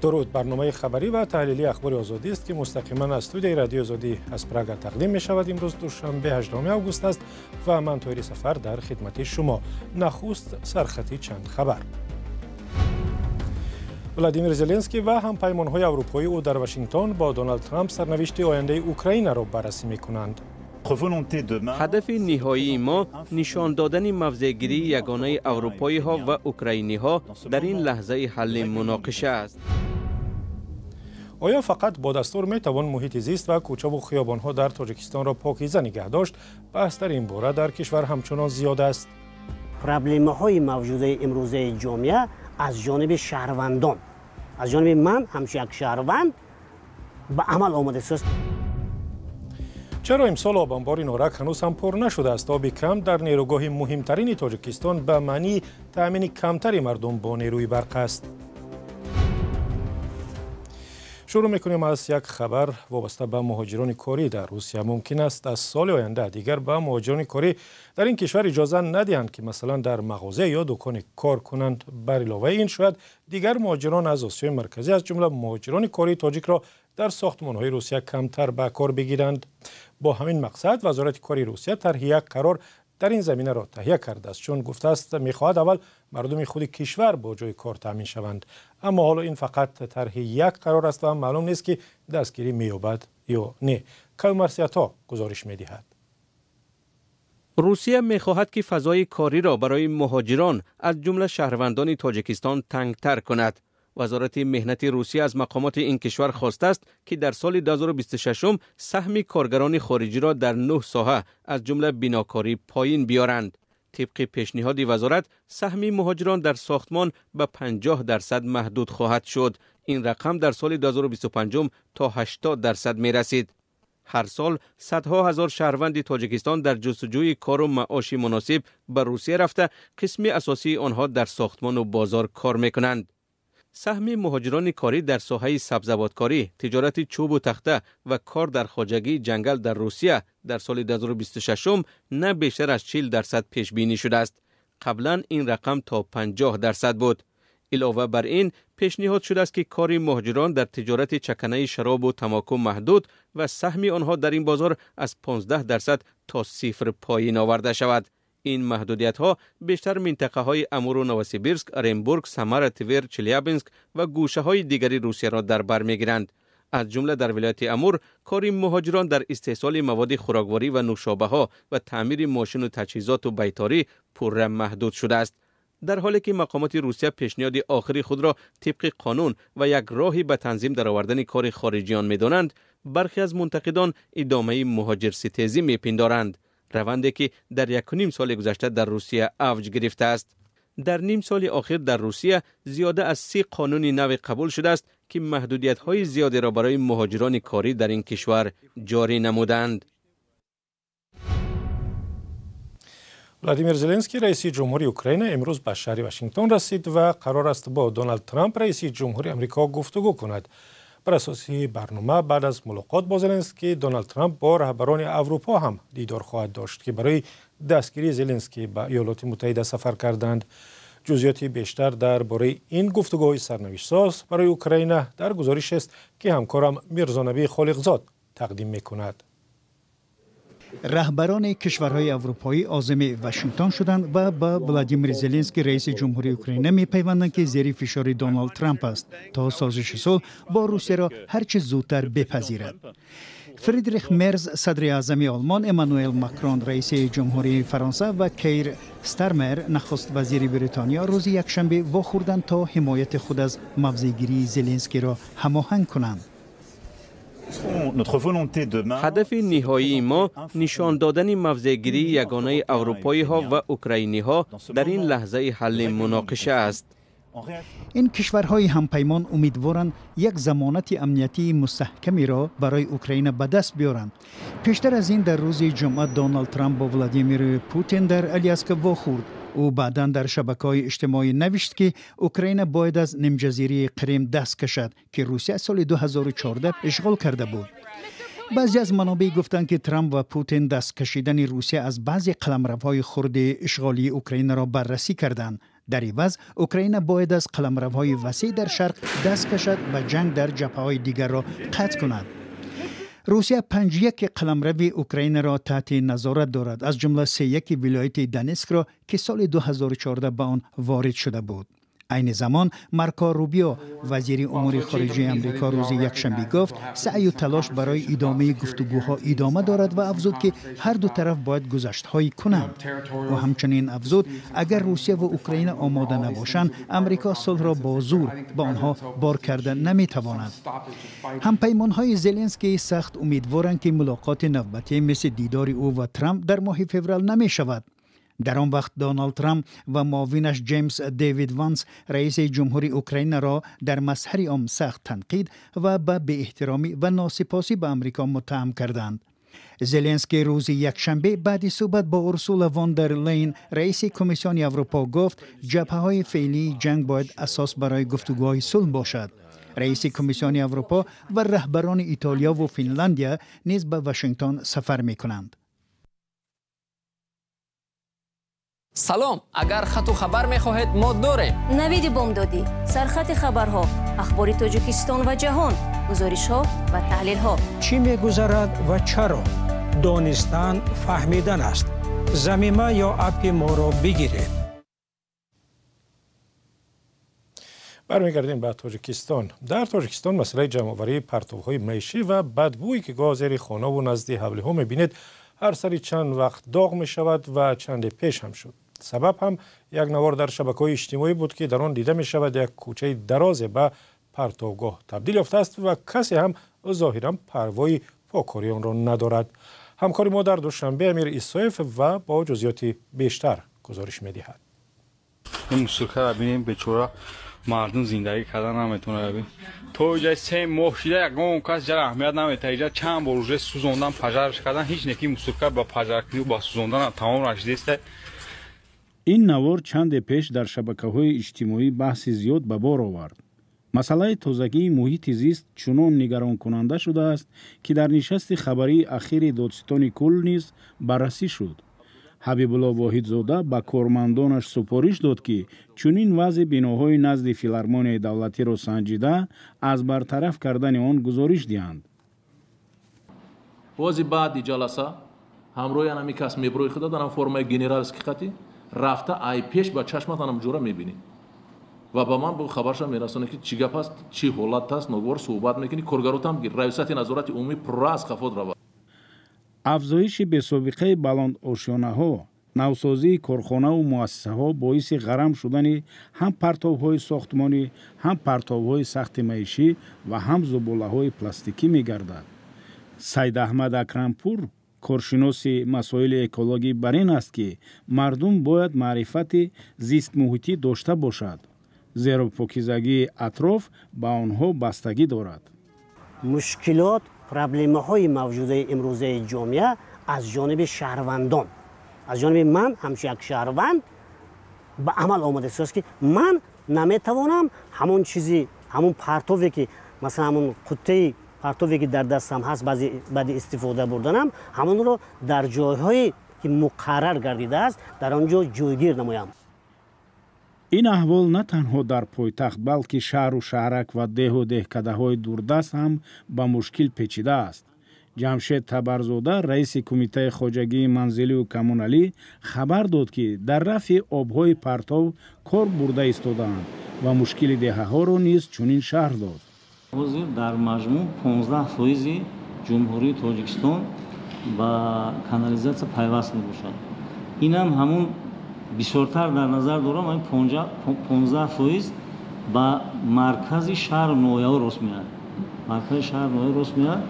Дуруд, барномаи хабарӣ ва таҳлилии Ахбори Озодӣ аст, ки мустақиман аз студияи Радиои Озодӣ аз Прага тақдим мешавад. Имрӯз душанбе, 18 август аст ва ман Тоҳири Сафар дар хидмати шумо. Нахуст сархати чанд хабар. Владимир Зеленский ва ҳампаймонҳои аврупоии ӯ дар Вашингтон бо Доналд Трамп сарнавишти ояндаи Украинаро баррасӣ мекунанд. Ҳадафи ниҳоии мо нишон додани мавзеъгирии ягонаи аврупоиҳо ва украиниҳо дар ин лаҳзаи ҳалли муноқиша аст. Оё фақат бо дастур метавон муҳити зист ва кӯчаву хиёбонҳо дар Тоҷикистонро покиза нигаҳ дошт? Баҳс дар ин бора дар кишвар ҳамчунон зиёд аст. Проблемаҳои мавҷудаи имрӯзаи ҷомеа аз ҷониби шаҳрвандон, аз ҷониби ман ҳамчун як шаҳрванд ба амал омадааст. Чаро имсол обанбори Норак ҳанӯз ҳам пур нашудааст? Оби кам дар нерӯгоҳи муҳимтарини Тоҷикистон ба маънии таъмини камтари мардум бо нерӯи барқ аст. Шурӯъ мекунем аз як хабар вобаста ба муҳоҷирони корӣ дар Русия. Мумкин аст аз соли оянда дигар ба муҳоҷирони корӣ дар ин кишвар иҷоза надиҳанд, ки масалан дар мағоза ё дуконе кор кунанд. Бар иловаи ин, шояд дигар муҳоҷирон аз Осиёи Марказӣ, аз ҷумла муҳоҷирони кории тоҷикро дар сохтмонҳои Русия камтар ба кор бигиранд. Бо ҳамин мақсад Вазорати кори Русия тарҳи як қарор дар ин заминаро таҳия кардааст, чун гуфтааст, мехоҳад аввал мардуми худи кишвар бо ҷои кор таъмин шаванд. Аммо ҳоло ин фақат тарҳи як қарор аст ва маълум нест, ки дастгирӣ меёбад ё не. Каюмарсиято гузориш медиҳад. Русия мехоҳад, ки фазои кориро барои муҳоҷирон, аз ҷумла шаҳрвандони Тоҷикистон, тангтар кунад. Вазорати меҳнати Русия аз мақомоти ин кишвар хостааст, ки дар соли 2026 саҳми коргарони хориҷиро дар 9 соҳа, аз ҷумла бинокорӣ, поин биёранд. Тибқи пешниҳоди вазорат, саҳми муҳоҷирон дар сохтмон ба 50% маҳдуд хоҳад шуд. Ин рақам дар соли 2025 то 80% мерасид. Ҳар сол садҳо ҳазор шаҳрванди Тоҷикистон дар ҷустуҷӯи кору маоши муносиб ба Русия рафта, қисми асосии онҳо дар сохтмону бозор кор мекунанд. Саҳми муҳоҷирони корӣ дар соҳаи сабзавоткорӣ, тиҷорати чӯбу тахта ва кор дар хоҷагии ҷангал дар Русия дар соли 2026 на бештар аз 40% пешбинӣ шудааст. Қаблан ин рақам то 50% буд. Илова бар ин, пешниҳод шудааст, ки кори муҳоҷирон дар тиҷорати чаканаи шаробу тамоку маҳдуд ва саҳми онҳо дар ин бозор аз 15% то сифр поин оварда шавад. Ин маҳдудиятҳо бештар минтақаҳои Амуру Новосибирск, Оренбург, Самара, Твер, Челябинск ва гӯшаҳои дигари Русияро дар бар мегиранд. Аз ҷумла дар вилояти Амур кори муҳоҷирон дар истеҳсоли маводи хӯрокворӣ ва нӯшобаҳо ва таъмири мошину таҷҳизоту байторӣ пурра маҳдуд шудааст. Дар ҳоле ки мақомоти Русия пешниҳоди охири худро тибқи қонун ва як роҳи ба танзим даровардани кори хориҷиён медонанд, бархе аз мунтақидон идомаи муҳоҷирситезӣ мепиндоранд, раванде ки дар 1.5 соли гузашта дар Русия авҷ гирифтааст. Дар ним соли охир дар Русия зиёда аз 30 қонуни нави қабул шудааст, ки маҳдудиятҳои зиёдеро барои муҳоҷирони корӣ дар ин кишвар ҷорӣ намуданд. Владимир Зеленский, раиси ҷумҳури Украина, имрӯз ба шаҳри Вашингтон расид ва қарор аст бо Доналд Трамп, раиси ҷумҳури Амрико, гуфтугӯ кунад. Бар асоси барнома, баъд аз мулоқот бо Зеленский, Доналд Трамп бо раҳбарони Аврупо ҳам дидор хоҳад дошт, ки барои дастгирии Зеленский ба Иёлоти Муттаҳида сафар карданд. Ҷузъиёти бештар дар бораи ин гуфтугӯҳои сарнавиштсоз барои Украина дар гузоришест, ки ҳамкорам Мирзонабӣ Холиқзод тақдим мекунад. Раҳбарони кишварҳои аврупоӣ озими Вашингтон шуданд ва ба Владимир Зеленский, раиси ҷумҳури Украина, мепайванданд, ки зери фишори Доналд Трамп аст, то созиши сулҳ бо Русияро ҳарчи зудтар бипазирад. Фридрих Мерз, садри аъзами Олмон, Эммануэл Макрон, раиси ҷумҳурии Фаронса, ва Кейр Стармер, нахуст вазири Бритониё, рӯзи якшанбе вохӯрданд, то ҳимояти худ аз мавзеъгирии Зеленскийро ҳамоҳанг кунанд. Ҳадафи ниҳоии мо нишон додани мавзеъгирии ягонаи аврупоиҳо ва украиниҳо дар ин лаҳзаи ҳалли муноқиша аст. Ин кишварҳои ҳампаймон умедворанд як замонати амниятии мустаҳкамеро барои Украина ба даст биёранд. Пештар аз ин, дар рӯзи ҷумъа, Доналд Трамп бо Владимир Путин дар Аляска вохӯрд. Ӯ баъдан дар шабакаҳои иҷтимоӣ навишт, ки Украина бояд аз нимҷазираи Қрим даст кашад, ки Русия соли 2014 ишғол карда буд. Баъзе аз манобеъ гуфтанд, ки Трамп ва Путин даст кашидани Русия аз баъзе қаламравҳои хурди ишғолии Украинаро баррасӣ карданд. Дар иваз Украина бояд аз қаламравҳои васеъ дар шарқ даст кашад ва ҷанг дар ҷабҳаҳои дигарро қатъ кунад. Русия 5-1 қаламрави Украинаро таҳти назорат дорад, аз ҷумла 3-1 вилояти Донетскро, ки соли 2014 ба он ворид шуда буд. Айни замон Марко Рубио, вазири умури хориҷаи Амрико, рӯзи якшанбе гуфт, саъю талош барои идомаи гуфтугӯҳо идома дорад ва афзуд, ки ҳар ду тараф бояд гузаштҳое кунанд. Ӯ ҳамчунин афзуд, агар Русия ва Украина омода набошанд, Амрико сулҳро бо зӯр ба онҳо бор карда наметавонад. Ҳампаймонҳои Зеленский сахт умедворанд, ки мулоқоти навбатӣ мисли дидори ӯ ва Трамп дар моҳи феврал намешавад. Дар он вақт Доналд Трамп ва муовинаш Ҷеймс Дэвид Ванс раиси ҷумҳури Украинаро дар мазҳари ом сахт танқид ва ба беэҳтиромӣ ва носипосӣ ба Амрико муттаҳам карданд. Зеленский рӯзи якшанбе баъди суҳбат бо Урсула фон дер Лейн, раиси Комиссиони Аврупо, гуфт, ҷабҳаҳои феълии ҷанг бояд асос барои гуфтугӯҳои сулҳ бошад. Раиси Комиссиони Аврупо ва раҳбарони Итолиё ва Финландия низ ба Вашингтон сафар мекунанд. Салом, агар хату хабар мехоҳед, мо дорем. Навиди бомдодӣ, сархати хабарҳо, ахбори Тоҷикистон ва ҷаҳон, гузоришҳо ва таҳлилҳо. Чӣ мегузарад ва чаро? Донистан фаҳмидан аст. Замима ё аппи моро бигиред. Бармегардем ба Тоҷикистон. Дар Тоҷикистон масъалаи ҷамъоварии партовҳои маишӣ ва бадбӯе, ки гоҳ зери хонаву назди ҳавлиҳо мебинед, ҳар сари чанд вақт доғ мешавад ва чанде пеш ҳам шуд. Сабаб ҳам як навор дар шабакаҳои иҷтимоӣ буд, ки дар он дида мешавад як кӯчаи дарозе ба партовгоҳ табдил ёфтааст ва касе ҳам зоҳиран парвои покории онро надорад. Ҳамкори мо дар Душанбе Амир Исоев ва бо ҷузъиёти бештар гузориш медиҳад. Ин мусуркара бинем, бечора мардум зиндагӣ карда наметавонад. То иҷа 3 моҳ шида, ягон кас ҷара аҳамият наметаҳад. Иҷа чанд бор уже сӯзондан, пожарш кардан, ҳеҷ неки мусурка ба пожаркунӣ, ба сӯзондан тамом нашидааст. Ин навор чанде пеш дар шабакаҳои иҷтимоӣ баҳси зиёд ба бор овард. Масъалаи тозагии муҳити зист чунон нигаронкунанда шудааст, ки дар нишасти хабарии ахири додситони кулл низ баррасӣ шуд. Ҳабибулло Воҳидзода ба кормандонаш супориш дод, ки чунин вазъи биноҳои назди Филармонияи давлатиро санҷида, аз бартараф кардани он гузориш диҳанд. Бози баъди ҷаласа ҳамроҳи анами кас меброи худа дарам формаи генеральский хати рафта, ай пеш ба чашматанам ҷура мебинӣ ва ба ман бо хабаршам мерасонӣ, ки чӣ гап аст, чӣ ҳолат аст. Ногувор суҳбат мекунӣ, коргаротам раёсати назорати умумӣ пурра аз қафот равад. Афзоиши бесобиқаи баландошёнаҳо, навсозии корхонаву муассисаҳо боиси ғарам шудани ҳам партовҳои сохтмонӣ, ҳам партовҳои сахти маишӣ ва ҳам зуболаҳои пластикӣ мегардад. Сайдаҳмад Акрампур, коршиноси масоили экологӣ, бар ин аст, ки мардум бояд маърифати зистмуҳитӣ дошта бошад, зеро покизагии атроф ба онҳо бастагӣ дорад. Мушкилот, проблемаҳои мавҷудаи имрӯзаи ҷомеа аз ҷониби шаҳрвандон, аз ҷониби ман ҳамчун як шаҳрванд ба амал омадааст, ки ман наметавонам ҳамон чизи, ҳамон партове ки, масалан, ҳамон қуттаи партове ки дар дастам ҳаст, баъди истифода бурданам, ҳамонро дар ҷойҳое ки муқаррар гардидааст, дар он ҷо ҷойгир намоям. Ин аҳвол на танҳо дар пойтахт, балки шаҳру шаҳрак ва деҳу деҳкадаҳои дурдаст ҳам ба мушкил печидааст. Ҷамшед Табарзода, раиси Кумитаи хоҷагии манзилию коммуналӣ, хабар дод, ки дар рафъи обҳои партов кор бурда истодаанд ва мушкили деҳаҳоро низ чунин шарҳ дод. Ҳозир дар маҷмӯъ 15 фоизи Ҷумҳурии Тоҷикистон ба канализатсия пайваст мебошад. Инам ҳамун бисёртар дар назар дорам, ҳамин 15 фоиз ба маркази шаҳру ноҳияҳо рост меояд, маркази шаҳру ноҳия рост меояд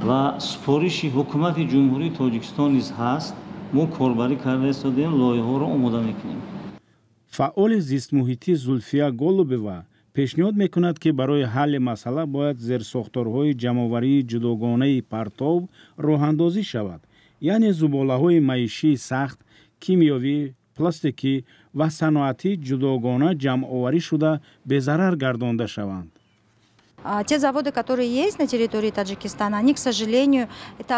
ва супориши Ҳукумати Ҷумҳурии Тоҷикистон низ ҳаст. Мо корбарӣ карда истодем, лоиҳаҳоро омода мекунем. Фаъоли зистмуҳитӣ Зулфия Голубева пешниҳод мекунад, ки барои ҳалли масъала бояд зерсохторҳои ҷамъоварии ҷудогонаи партов роҳандозӣ шавад, яъне зуболаҳои маишии сахт, кимиёвӣ, пластикӣ ва саноатӣ ҷудогона ҷамъоварӣ шуда, безарар гардонда шаванд. Те заводы, которые есть на территории Таджикистана, они, к сожалению, это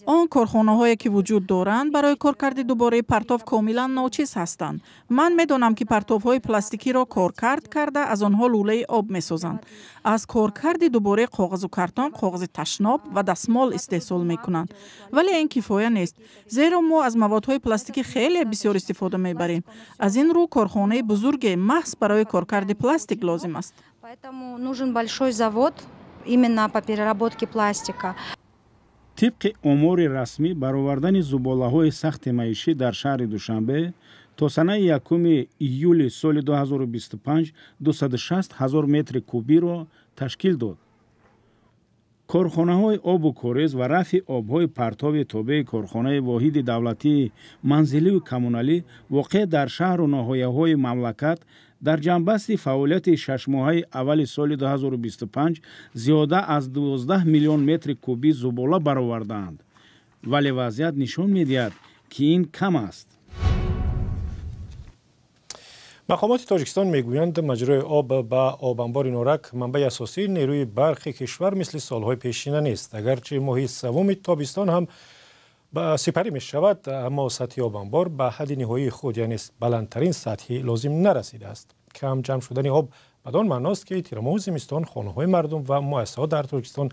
Он корхонаҳое ки вуҷуд доранд, барои коркарди дубораи партов комилан ночиз ҳастанд. Ман медонам, ки партовҳои пластикиро коркард карда, аз онҳо лӯлаи об месозанд. Аз коркарди дубораи коғазу картон коғази ташноб ва дастмол истеҳсол мекунанд. Вале ин кифоя нест, зеро мо аз маводҳои пластикӣ хеле бисёр истифода мебарем. Аз ин рӯ корхонаи бузурге маҳз барои коркарди пластик лозим аст. Поэтому нужен большой завод именно по переработке пластика. Тибқи омори расмӣ, баровардани зуболаҳои сахти маишӣ дар шаҳри Душанбе то санаи 1 июли соли 2025 260 ҳазор метри кубиро ташкил дод. Корхонаҳои обу корез ва рафъи обҳои партови тобеи корхонаи воҳиди давлатии манзилию коммуналӣ воқеъ дар шаҳру ноҳияҳои мамлакат дар ҷамъбасти фаъолияти шашмоҳаи аввали соли 2025 зиёда аз 12 миллион метри кубӣ зубола баровардаанд, вале вазъият нишон медиҳад, ки ин кам аст. Мақомоти Тоҷикистон мегӯянд, маҷрои об ба обанбори Норак, манбаи асосии нерӯи барқи кишвар, мисли солҳои пешина нест. Агарчи моҳи севуми тобистон ҳам сипарӣ мешавад, аммо сатҳи обанбор ба ҳадди ниҳоии худ, яъне баландтарин сатҳи лозим, нарасидааст. Кам ҷамъ шудани об бадон маъност, ки тирамоҳу зимистон хонаҳои мардум ва муассисаҳо дар Тоҷикистон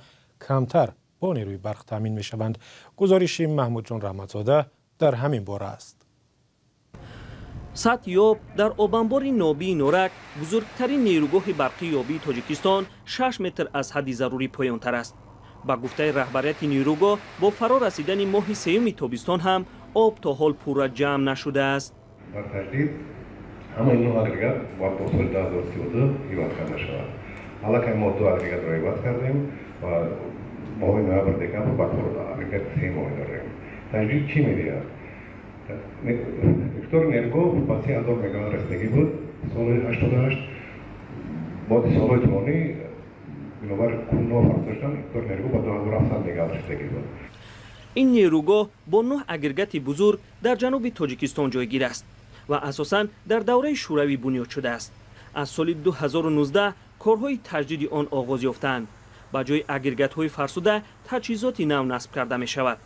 камтар бо нерӯи барқ таъмин мешаванд. Гузориши Маҳмудҷон Раҳматзода дар ҳамин бора аст. Сатҳи об дар обанбори нобии Норак, бузургтарин нерӯгоҳи барқии обии Тоҷикистон, 6 метр аз ҳадди зарурӣ поёнтар аст. Ба гуфтаи раҳбарияти нерӯгоҳ, бо фаро расидани моҳи сеюми тобистон ҳам об то ҳол пурра ҷамъ нашудааст. Бар таҷдид ҳамаи нӯҳ агрегат бояд то соли 2032 иваз карда шавад. Аллакай мо ду агрегатро иваз кардем ва моҳи ноябр, декабр ба кор агрегати сеюмро дорем. Таҷдид чӣ медиҳад? Иқтидори нерӯгоҳ ба 3000 мегаватт расидагӣ буд соли 88. Баъди солҳои тӯлонӣ бинобар кунно фарсуда шудан, иқтидори нерӯгоҳ ба 2700 мегаватт расидагӣ буд. Ин нерӯгоҳ бо нӯҳ агрегати бузург дар ҷануби Тоҷикистон ҷойгир аст ва асосан дар давраи шӯравӣ бунёд шудааст. Аз соли 2019 корҳои таҷдиди он оғоз ёфтаанд. Ба ҷои агрегатҳои фарсуда таҷҳизоти нав насб карда мешавад.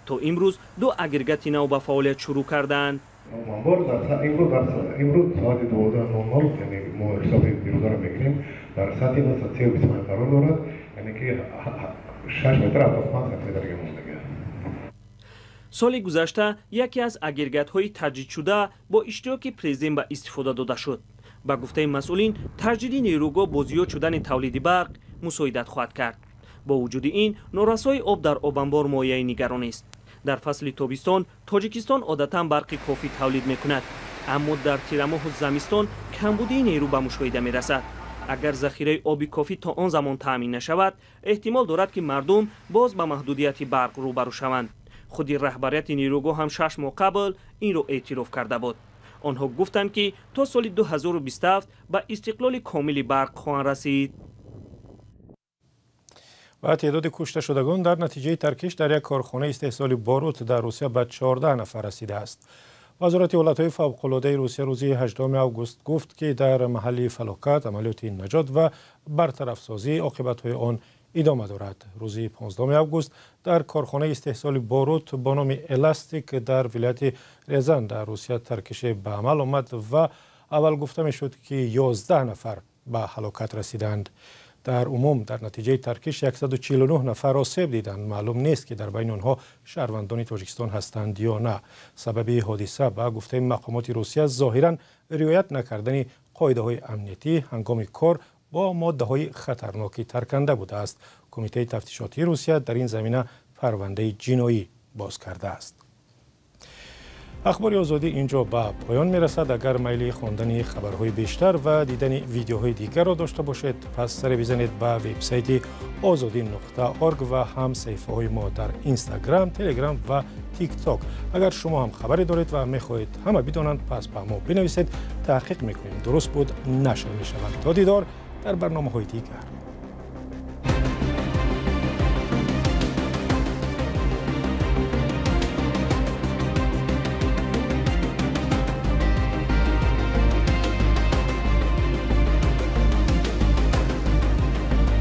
То имрӯз ду агрегати нав ба фаъолият шурӯъ кардаанд. Обанбор имрӯз соати 12:00, яъне мо ҳисоби дирӯзаро мегирем, дар сатҳи 935 қарор дорад, яъне ки 6 метр 75 сантиметр мондагӣ аст. Соли гузашта яке аз агрегатҳои таҷдидшуда бо иштироки президент ба истифода дода шуд. Ба гуфтаи масъулин, таҷдиди нерӯгоҳ бо зиёд шудани тавлиди барқ мусоидат хоҳад кард. Бо вуҷуди ин, норасоии об дар обанбор мояи нигаронист. Дар фасли тобистон Тоҷикистон одатан барқи кофӣ тавлид мекунад, аммо дар тирамоҳу замистон камбудии нерӯ ба мушоҳида мерасад. Агар захираи оби кофӣ то он замон таъмин нашавад, эҳтимол дорад, ки мардум боз ба маҳдудияти барқ рӯбарӯ шаванд. Худи раҳбарияти нерӯгоҳ ҳам 6 моҳ қабл инро эътироф карда буд. Онҳо гуфтанд, ки то соли 2027 ба истиқлоли комили барқ хоҳанд расид. Ва теъдоди кушташудагон дар натиҷаи таркиш дар як корхонаи истеҳсоли борут дар Русия ба 14 нафар расидааст. Вазорати ҳолатҳои фавқулодаи Русия рӯзи 8 август гуфт, ки дар маҳалли фалокат амалиёти наҷот ва бартарафсозии оқибатҳои он идома дорад. Рӯзи 15 август дар корхонаи истеҳсоли борут бо номи Эластик дар вилояти Рязан дар Русия таркише ба амал омад ва аввал гуфта мешуд, ки 11 нафар ба ҳалокат расиданд. Дар умум дар натиҷаи таркиш 149 нафар осеб диданд. Маълум нест, ки дар байни онҳо шаҳрвандони Тоҷикистон ҳастанд ё на. Сабаби ҳодиса, ба гуфтаи мақомоти Русия, зоҳиран риоят накардани қоидаҳои амниятӣ ҳангоми кор бо моддаҳои хатарноки тарканда будааст. Кумитаи тафтишотии Русия дар ин замина парвандаи ҷиноӣ боз кардааст. Ахбори Озодӣ инҷо ба поён мерасад. Агар майли хондани хабарҳои бештар ва дидани видеоҳои дигарро дошта бошед, пас саре бизанед ба вебсайти озодӣ.орг ва ҳам саҳифаҳои мо дар Инстаграм, Телеграм ва Тикток. Агар шумо ҳам хабаре доред ва мехоҳед ҳама бидонанд, пас ба мо бинависед, таҳқиқ мекунем, дуруст буд, нашр мешавад. То дидор дар барномаҳои дигар.